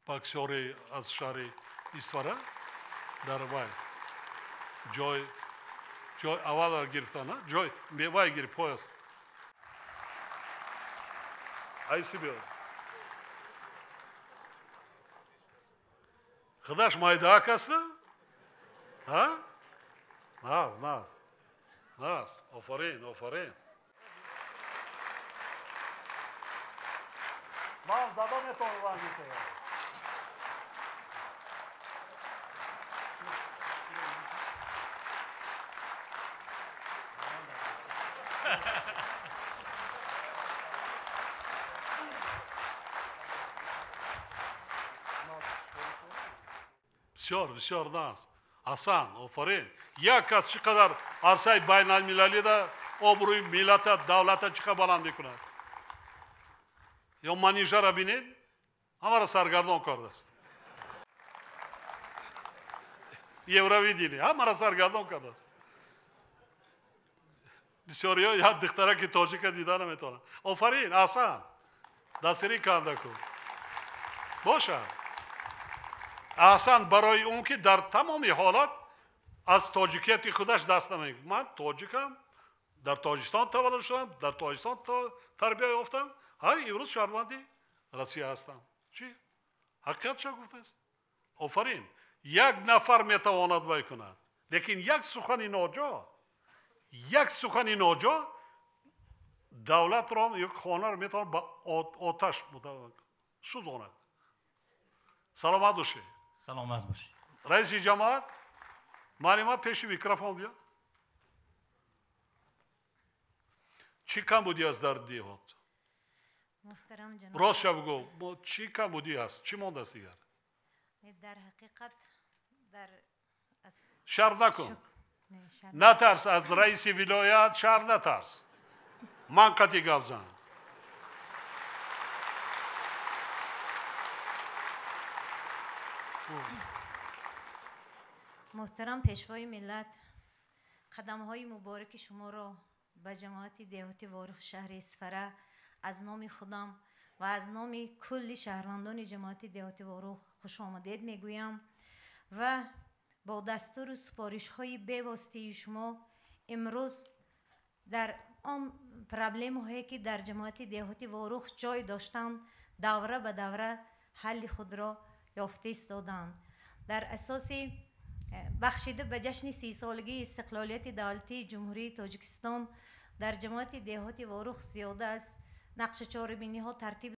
Боксёри аз шаҳри Исфара дар вай ҷой аввалро гирифта, на ҷой вай гирифт, пояс. Айси биё. Худаш майдаак аст? Ҳа? Наз, наз. Наз. Офарин, офарин. Ман зада метавонам ранги туро. Бисёр, бисёр наз. Ҳасан, офарин. Як кас чӣ қадар арсаи байналмилалида обрӯи миллата, давлата чӣ қадар баланд мекунад. Ё манижара бинед, ҳамаро саргардон кардааст. Евровидение ҳамаро саргардон кардааст. Бисёриҳо як духтараки тоҷика дида наметавонанд. Офарин, аҳсан. Дастгирӣ карда кун. Бошад. Аҳсан барои он ки дар тамоми ҳолат аз тоҷикияти худаш даст намегирад. Ман тоҷикам, дар Тоҷикистон таваллуд шудам, дар Тоҷикистон тарбия ёфтам, ҳай имрӯз шаҳрванди Россия ҳастам. Чӣ? Ҳақиқатшо гуфтааст. Офарин. Як нафар метавонад вай кунад, лекин як сухани ноҷо, як сухани ноҷо давлатро ё хонаро метавонад ба оташ сӯзонад. Саломат бошед. Саломат бошед. Раиси ҷамоат, муаллима, пеши микрофон биё. Чӣ камбудӣ аст дар деҳот? Муҳтарам ҷаноб, Ростша бигӯ, чӣ камбудӣ аст? Чӣ мондааст дигар? Дар ҳақиқат дар Шарм накун. Натарс аз раиси вилоят, шарм натарс. Ман қатъи гап зан. Муҳтарам Пешвои миллат, қадамҳои мубораки шуморо ба ҷамоати деҳоти Ворух шаҳри Исфара аз номи худам ва аз номи кулли шаҳрвандони ҷамоати деҳоти Ворух хушомадед мегӯям ва бо дастуру супоришҳои бевоситаи шумо имрӯз дар он проблемаҳое ки дар ҷамоати деҳоти Ворух ҷой доштанд, давра ба давра ҳалли худро ёфта истоданд. Дар асоси бахшида ба ҷашни 30-солагии истиқлолияти давлатии Ҷумҳурии Тоҷикистон дар ҷамоати деҳоти Ворух зиёда аз нақшачорабиниҳо тартиб